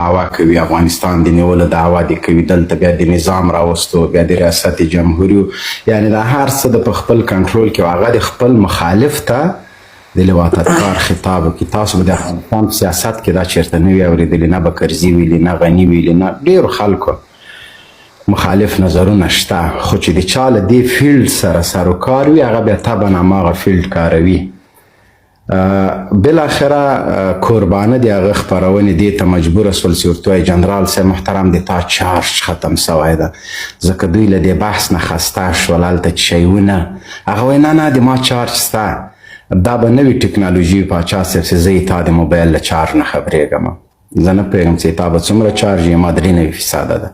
دعوه کوي، افغانستان د نیولو دعوه دې کوي، دلته بیا د نظام راوستو، بیا د ریاست جمهوري، یعنی دا هر څه د په خپل کنټرول کې، هغه د خپل مخالف ته د لواطتکار خطاب وکړي. تاسو به د افغانستان په سیاست کې دا چېرته نه وي اورېدلي، نه به کرزي ویلي، نه غني ویلي، نه ډېرو خلکو مخالف نظرونه شته، خو چې د چا له دې فیلډ سره سروکار وي هغه بیا طبعا هماغه فیلډ کاروي. بالاخره کوربانه د هغه خپرونې دې ته مجبور سول چې ورته وایي جنرال صاحب محترم د تا چارج ختم سوی ده، ځکه دوی له دې بحث نه خسته شول، هلته چې شیونه هغه وایي نه نه د ما چارج سته، دا به نوې ټکنالوژي پاچا صاحب چې زه یې تا د موبایل له چارج نه خبرېږم، زه نه پوهېږم چې تا به څومره چارج یې، ما 93% ده.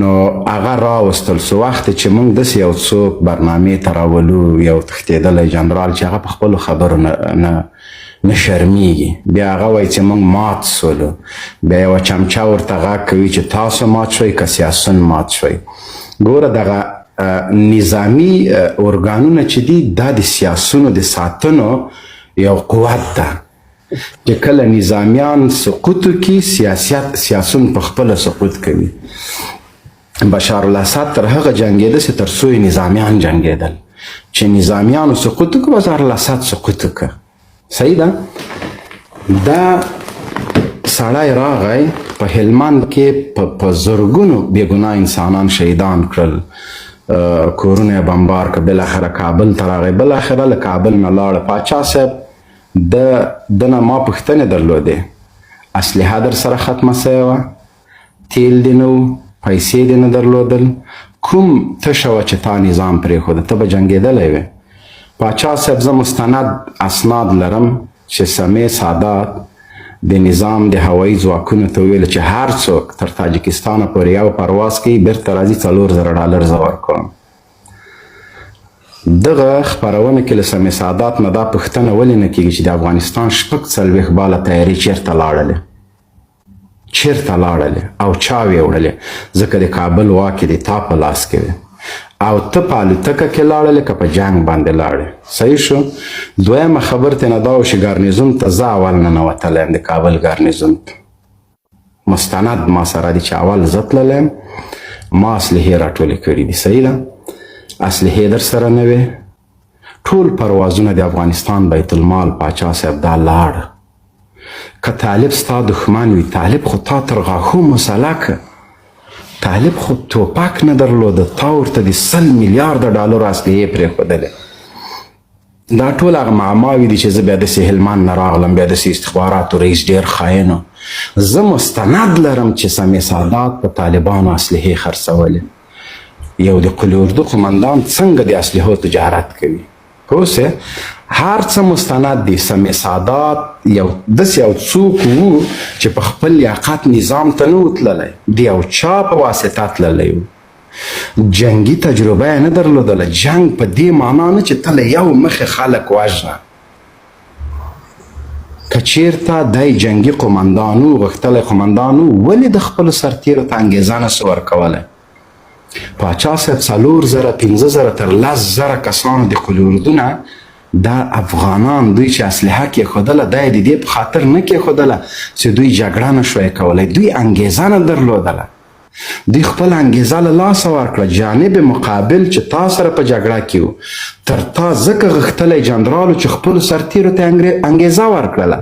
نو هغه راوستل سو. وخت چې موږ داسې یو څوک برنامې ته راولو، یو تښتېدلی جنرال چې هغه په خپلو خبرو نه نه نه شرمیږي، بیا هغه وایي چې موږ مات سولو، بیا یوه چمچه ورته غږ کوي چې تاسو مات شوئ که سیاسون مات شوئ. ګوره دغه نظامی ارګانونه چې دي دا د سیاسونو د ساتنو یو قوت ده، چې کله نظامیان سقوط وکړي سیاسون په خپله سقوط کوي. بشار الاسد تر هغه جنګېده چې تر څو یې نظامیان جنګېدل، چې نظامیانو سقوط وکړ بشار الاسد سقوط وکړ. صحیح ده. دا سړی راغی په هلمند کې په زرګونو بېګناه انسانان شهیدان کړل، کورونه یې بمبار کړل، بالاخره کابل ته راغی، بالاخره له کابل نه لاړ. پاچا صاحب د ده نه ما پوښتنې درلودې، اسلحه در سره ختمه سوې وه، تیل دې نه و، پیسې دې نه درلودل، کوم تشه وه چې تا نظام پرېښوده، ته به جنګېدلی وې. پاچا صاحب زه مستند اسناد لرم چې سمې سادات د نظام د هوایي ځواکونو ته وویل چې هر څوک تر تاجکستانه پورې یو پرواز کوي بیرته راځي $4000 زه ورکوم. دغه خپرونه کې له سمې سادات نه دا پوښتنه ولې نه کېږي چې د افغانستان 46 باله طیارې چېرته لاړلې، چېرته لاړلې او چا ویوړلې؟ ځکه د کابل واکې د تا په لاس کې وې او ته په الوتکه کې لاړلې که په جنګ باندې لاړې. صحیح شو. دویمه خبر ترېنه دا و چې ګارنیزون ته زه اول ننوتلی یم، د کابل ګارنیزون ته مستند ما سره دي چې اول زه تللی یم، ما اسلحې راټولې کړې دي. صحیح ده. اسلحې در سره نه وې، ټول پروازونه د افغانستان بیت المال پاچا صاحب دا لاړ. که طالب ستا دښمن وي، طالب خو تا تر غاښو مسلح که، طالب خو توپک نه درلوده، تا ورته د 100 میلیارده ډالرو اسلحې پرېښودلې. دا ټول هغه معماوې دي چې زه بیا داسې هلمند نه راغلم، بیا داسې استخباراتو رئیس ډېر خاین و. زه مستند لرم چې سمې سادات په طالبانو اسلحې خرڅولې. یو د قول اردو قومندان څنګه د اسلحو تجارت کوي؟ پوه سې؟ هر څه مستند دي. سمې سادات یو داسې یو څوک وو چې په خپل لیاقت نظام ته نه و تللی، د یو چا په واسطه تللی و، جنګي تجربه یې نه درلودله. جنګ په دې معنا نه چې ته له یو مخې خلک وژنه. که چیرته دی جنګي قومندان و، غښتلی قومندان و، ولې د خپلو سرتیرو ته انګېزه نه سو ورکولی؟ پاچا صاحب 4000 5000 تر 10000 کسانو د قول اردو نه دا افغانان دوی چې اسلحه کېښودله، دا یې د دې په خاطر نه کېښودله چې دوی جګړه نه شوی کولی، دوی انګېزه نه درلودله، دوی خپل انګېزه له لاسه ورکړه. جانب مقابل چې تا سره په جګړه کې و، تر تا ځکه غښتلی جنرال و چې خپلو سرتیرو ته انګېزه ورکړله.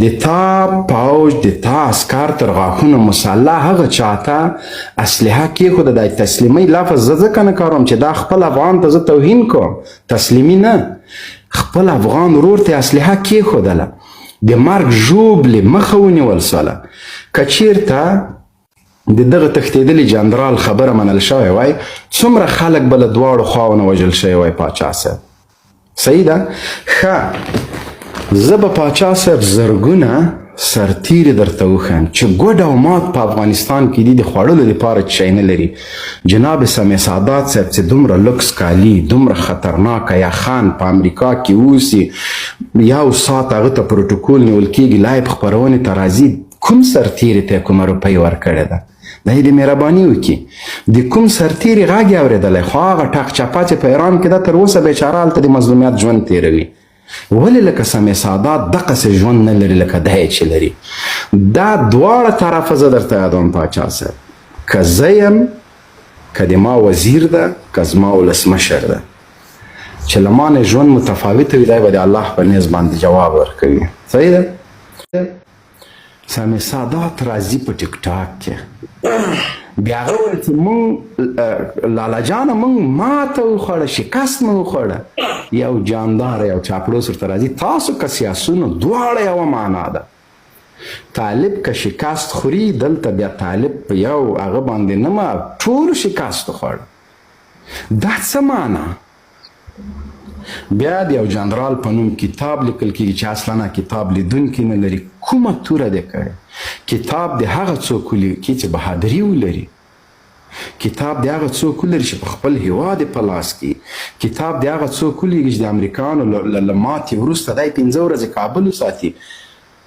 د تا پوج، د تا عسکر تر غاښونو مسلح هغه چاته اسلحه کېښوده. د تسلیمۍ لفظ زه ځکه نه کاروم چې دا خپل افغان ته زه توهین کوم، تسلیمي نه، خپل افغان ورور ته اسلحه کېښودله، د مرګ ژوبلې مخه ونیول سوله. که چیرته د دغه تښتېدلي جنرال خبره منل شوی وای، څومره خلک به له دواړو خواو نه وژل شوی وای پاچا صاحب. صحیح ده. ښه، زه به پاچا صاحب زرګونه سرتیري درته وښیم چې ګوډ او مات په افغانستان کې دي، د خوړلو دپاره چې شی نه لري. جناب سمیع سادات صاحب چې دومره لوکس کالي، دومره خطرناکه یخان په امریکا کې اوسي، یو ساعت هغه ته پروتوکول نیول کېږي، live خپرونې ته راځي، کوم سرتیري ته کومه روپۍ ورکړې ده؟ دا یې د مهرباني وکړي. د کوم سرتیري غږ یې اورېدلی؟ خو هغه ټق چپه چې په ایران کې ده، تر اوسه بیچاره هلته د مظلومیت ژوند تېروي. ولې لکه سمیع سادات دقسې ژوند نه لري لکه دی چې لري؟ دا دواړه طرفه زه درته یادوم پاچا صاحب، که زه یم، که د ما وزیر ده، که زما ولسمشر ده، چې له ما نه ژوند متفاوت وي، دی به د الله په نزد باندې جواب ورکوي. صحیح ده؟ سمیع سادات راځي په ټیک ټاک کې، بیا هغه وایي چې مونږ لالا جانه مونږ ماته وخوړه، شکست مو وخوړه. یو جاندار یو چاپړوس ورته راځي، تاسو که سیاسونو دواړه یوه معنا ده. طالب که شکست خوري، دلته بیا طالب په یو هغه باندې نه ما ټولو شکست وخوړ، دا څه معنا؟ بیا د یو جنرال په نوم کتاب لیکل کېږي چې اصلا کتاب لیدونکي نه لري. کومه توره دې کړې؟ کتاب د هغه څوک ولیکي چې بهادري ولري، کتاب د هغه څوک ولري چې په خپل هیواد په لاس کې، کتاب د هغه څوک ولیکي چې د امریکانو له ماتې وروسته دی 5 ورځې کابل وساتي.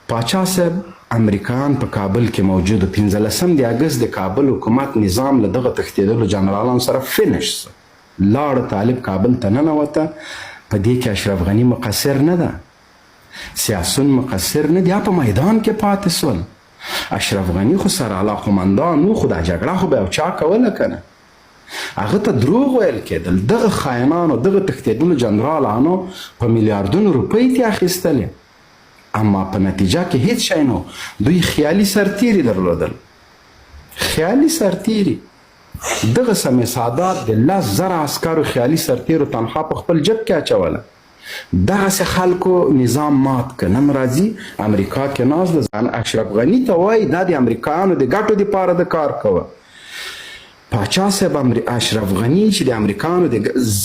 پاچا صاحب، امریکایان په کابل کې موجود وو. 15 د اګست د کابل حکومت نظام له دغه تښتېدلو جنرالانو سره فنش سو، لاړه طالب کابل ته ننوته. په دې کې اشرف غني مقصر نه ده، سیاسون مقصر نه دي، په میدان کې پاتې سول. اشرف غني خو سر اعلی قومندان و، خو دا جګړه خو به یو چا کوله که نه؟ هغه ته دروغ ویل کېدل. دغه خاینانو، دغه تښتېدلو جنرالانو په میلیاردونو روپۍ ترې اخیستلې، اما په نتیجه کې هیڅ شی نه. دوی خیالي سرتیري درلودل، خیالي سرتیري. دغه سمیع سادات د 10,000 عسکرو خیالي سرتیرو تنخوا په خپل جب کې اچوله. دغسې خلکو نظام مات که. نن راځي امریکا کې ناست د ځان اشرف غني ته وایي دا د امریکایانو د ګټو دپاره د کار کوه. پاچا صاحب، اشرف غني چې د امریکانو د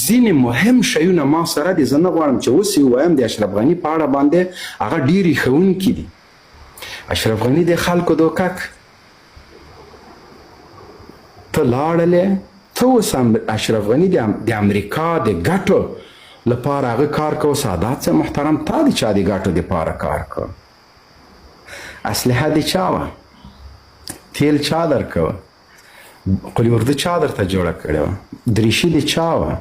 ځینې مهم شیونه ما سره دي، زه نه غواړم چې اوس یې ووایم. د اشرف غني په اړه باندې هغه ډېرې ښوونکي دي. اشرف غني د خلکو دوکه ته لاړلې، ته اوس اشرف غني د امریکا د ګټو لپاره هغه کار کوه. سادات صاحب محترم، تا د چا د ګټو دپاره کار کوه؟ اسلحه د چا وه؟ تیل چا درکوه؟ قلی اردو چا درته جوړه کړې وه؟ دریشي د چا وه؟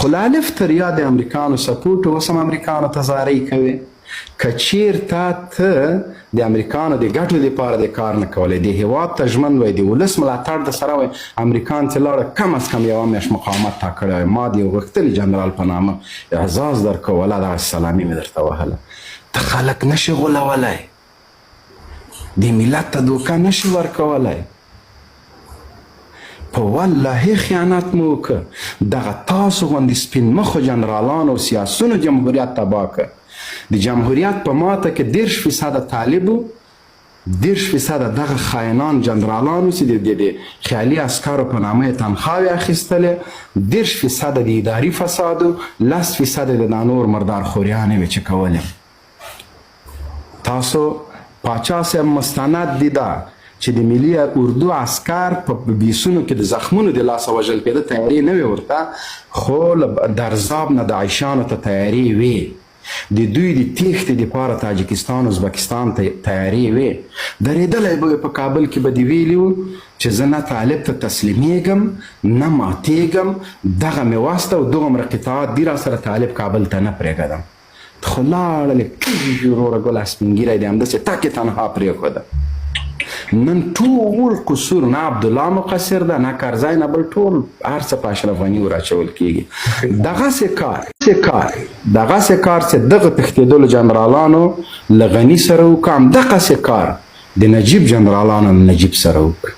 خو له الف تر یا د امریکانو سپورټ، اوس هم امریکانو ته زارۍ کوې. که چیرته ته د امریکانو د ګټو دپاره د کار نه کولی، د هیواد ته ژمن وای، د ولس ملاتړ د سره وای، امریکان چې لاړه کم از کم یوه میاشت مقاومت تا کړی وای. ما د یو غښتلي جنرال په نامه اعزاز درکوله، دغه سلامي مې درته وهله. ته خلک نشي غولولی، د ملت ته دوکه نشي ورکولی. په والله خیانت مو وکړ. دغه تاسو غوندې سپین مخو جنرالانو او سیاسونو جمهوریت تباه کړ. د جمهوریت په ماته کې 30% طالب و، 30% دغه خاینان جنرالانو چې د خیالي عسکرو په نامه یې تنخواوې اخیستلې، 30% د اداري فساد و، 10% د دا نور مردارخوریانې وې چې کولې. تاسو پاچا صاحب مستند دی دا چې د ملي اردو عسکر په بیسونو کې د زخمونو د لاسه وژل کېده، تیارې نه وې ورته، خو له درزاب نه داعشانو ته تیارې وې. د دوی د تېښتې دپاره تاجکستان، ازبکستان ته تیارې وې. درېدلی به په کابل کې به دې ویلي وو چې زه نه طالب ته تسلیمېږم نه ماتېږم، دغه مې واسطه او دغومره قطعات دي را سره، طالب کابل ته نه پرېږدم. ته خو لاړلې کږ وروره ګله، سپین ږیری دې همداسې تکې تنها پرېښوده. نن ټول قصور نه عبدالله مقصر ده، نه کرزی، نه بل، ټول هر څه په اشرف غني وراچول کېږي. دغسې کار چې دغه تښتېدلو جنرالانو له غني سره وکړ، همدغسې کار د نجیب جنرالانو له نجیب سره وکړ.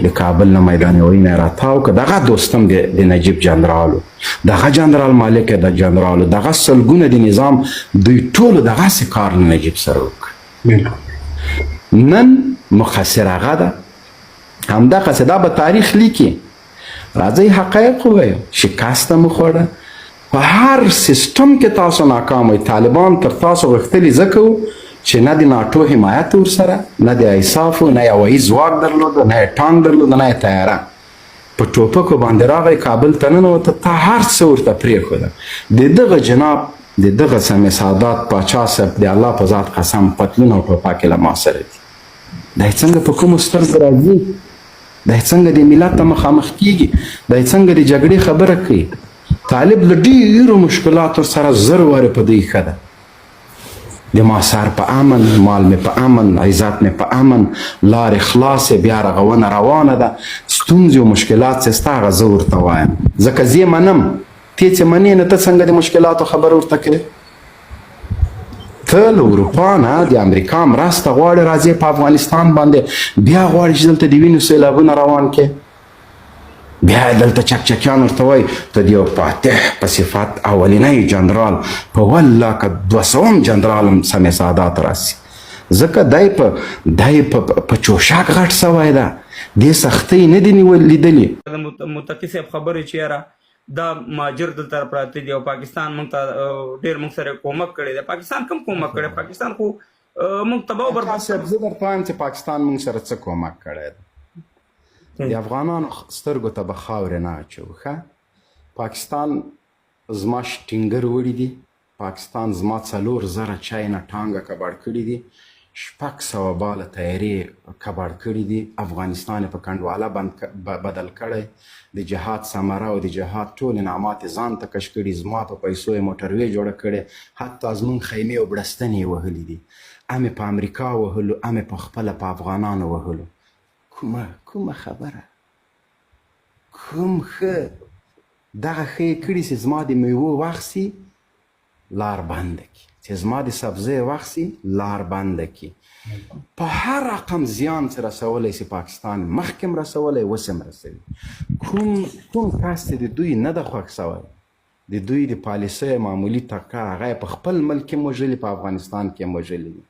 د کابل نه میدان هوایي نه راتاو که دغه دوستم د نجیب جنرالو، دغه جنرال مالک د جنرالو، دغه سلګونه د نظام، دوی ټولو دغسې کار له نجیب سره وکړ. نن مقصر هغه ده. همدغسې دا به تاریخ لیکي. راځئ حقایق ووایو. شکست مو خوړه، په هر سیستم کې تاسو ناکام وئ. طالبان تر تاسو غښتلي ځکه وو چې نه د ناټو حمایت ورسره، نه د ایساف، نه یې هوایي ځواک درلود، نه یې ټانک درلود، نه یې طیاره. په ټوپکو باندې راغی کابل ته ننوته، تا هر څه ورته پرېښوده. د دغه جناب، د دغه سمیع سادات پاچا صاحب، د الله په ذات قسم، پتلون او ټوپکې له ما سره دي. دی څنګه په کومو سترګو راځي؟ دی څنګه د ملت ته مخامخ کیږي؟ دی څنګه د جګړې خبره کوي؟ طالب له ډیرو مشکلاتو سره زر وارې په دوی ښه ده. د ما سر په امن، مال مې په امن، عزت مې په امن، لارې خلاصې، بیا رغونه روانه ده، ستونزې او مشکلات چې ستا هغه زه ورته وایم، ځکه زه یې منم، ته چې منې نو ته څنګه د مشکلاتو خبره ورته کوې؟ ته له اروپا نه د امریکا مرسته غواړې، راځې په افغانستان باندې بیا غواړې چې دلته د وینو سیلابونه روان کې، بیا دلته چکچکیان ورته وایي ته د یو فاتح په صفت اولینی جنرال په والله که دوسوم جنرال هم سمې سادات راسي، ځکه دی په دی په په چوشک غټ سوی ده، دې سختۍ نه دي نیول لیدلي. د متقي صاحب خبرې چې یاره دا مهاجر دلته پراته دي او پاکستان مونږ ته ډیر مونږ سره کومک کړی دی، پاکستان کم کومک کړی؟ پاکستان خو مونږ تباہ او برباد صاحب زه درته وایم چې پاکستان مونږ سره څه کومک کړی دی. د افغانانو سترګو ته به خاورې نه اچوو. ښه، پاکستان زما شټینګر وړي دي، پاکستان زما 4000 چاینه ټانګه کباړ کړي دي، 600 باله طیارې کباړ کړي دي، افغانستان یې په کنډواله بند بدل کړی، د جهاد ثمره او د جهاد ټول انعامات یې ځان ته کش کړي، زما په پیسو یې موټروې جوړه کړې، حتی زمونږ خیمې او بړستنې یې وهلي دي، هم یې په امریکا وهلو، هم یې په خپله په افغانانو وهلو. کومه کومه خبره، کوم ښه دغه ښه یې کړي چې زما د میوو وخت سي لار بنده کړي، چې زما د سبزیو وخت سي لار بنده کړي. په هر رقم زیان چې رسولی سي پاکستان مخکې هم رسولی، اوس هم رسوي. کوم کوم کس چې د دوی نه ده خوښ سوی، د دوی د پالیسیو معمولي طبقه، هغه یې په خپل ملک کې هم وژلي، په افغانستان کې هم وژلي دي.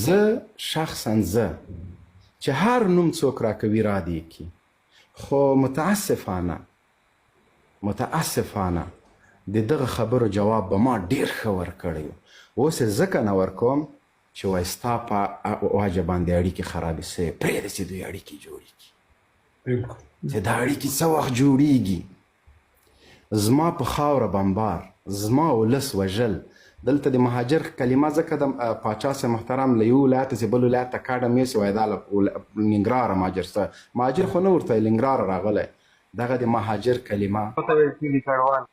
زه شخصا زه چې هر نوم څوک راکوي را دې کي، خو متاسفانه متاسفانه د دغه خبرو جواب به ما ډیر ښه ورکړی و، اوس یې ځکه نه ورکوم چې وای ستا په وجه باندې اړیکې خرابې سوې، پرېږده چې دوی اړیکې جوړې کړي. بالکل. چې دا اړیکې څه وخت جوړیږي؟ زما په خاوره بمبار، زما ولس وژل، دلته د مهاجر کلمه ځکه د پاچا صاحب محترم له یو ولایت څخه بل ولایت ته کډه مې سي وای، دا له ننګرهاره مهاجر سه، مهاجر خو نه ورته ننګرهاره راغلی، دغه د مهاجر کلمه ورته ویل کېږي کډوال.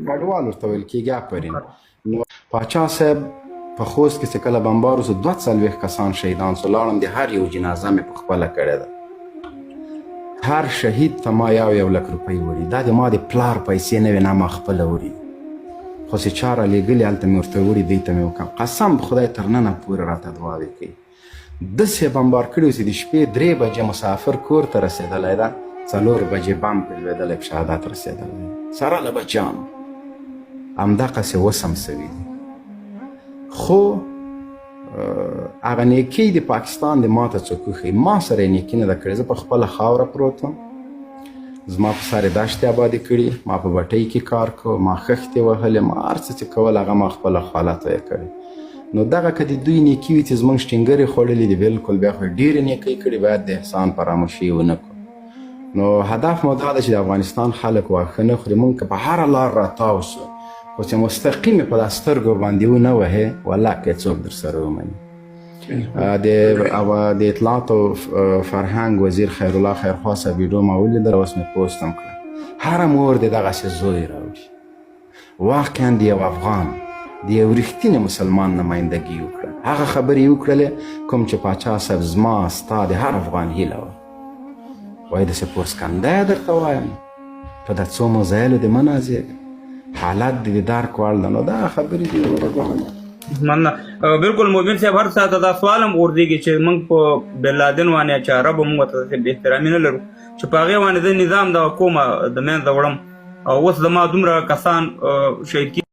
کډوال ورته ویل کېږي. آفرین. نو پاچا صاحب په خوست کې چې کله بمبار وسو 42 کسان شهیدان سو، لاړم د هر یو جنازه مې په خپله کړې ده، هر شهید ته ما یو یو لک روپۍ وړي، دا د ما د پلار پیسې نه وې، نه ما خپله وړي، خو چې چا رالیږلي هلته مې ورته وړي، دوی ته مې وکړم، قسم په خدای تر ننه پورې راته دعاوې کوي. داسې یې بمبار کړي چې د شپې 3 بجې مسافر کور ته رسېدلی ده، 4 بجې بم پرې لوېدلی، په شهادت رسېدلی سره له بچیانو. همدغسې اوس هم سوي دي. خو هغه نیکۍ د پاکستان د ماته څوک وښيي، ما سره یې نیکي نه ده کړې. زه په خپله خاوره پروت وم، زما په سر یې دښتې آبادې کړي، ما په بټۍ کې کار کو، ما خښتې وهلې، ما هر څه چې کول هغه ما خپله خوله تویه کړې. نو دغه که د دوی نیکي وي چې زموږ شټینګرې خوړلې دي، بلکل بیا خو یې ډېرې نیکۍ کړي، باید د احسان فراموشي ونه کړو. نو هدف مو دا ده چې د افغانستان خلک واښه نه خوري، مونږ که په هره لار راتاو سو، خو چې مستقیم یې په دا سترګو باندې ونه وهې، والله که څوک در سره ومني. د د اطلاعاتو فرهنګ وزیر خیرالله خیرخواه صاحب ویډیو ما ولیدله، اوس مې پوسټ هم کړه. هره مور دې دغسې زوی راوړي، واقعا د یو افغان، د یو رښتیني مسلمان نمایندګي وکړه. هغه خبرې یې وکړلې کوم چې پاچا صاحب زما ستا د هر افغان هیله وه. وایي داسې پورسکنده درته وایم، په دا څو مزایلو دې مه نازېږه، حالت دې د درک وړ ده. نو دا خبرې دي وروره ګلانه. مننه. بالکل مبین صاحب، هر څه ته دا سوال هم غورځېږي چې موږ په بن لادن باندې چې عربو موږ ته داسې بې احترامي نه لرو چې په هغې باندې زه نظام دغه کومه د منځه وړم او اوس زما دومره کسان شهید.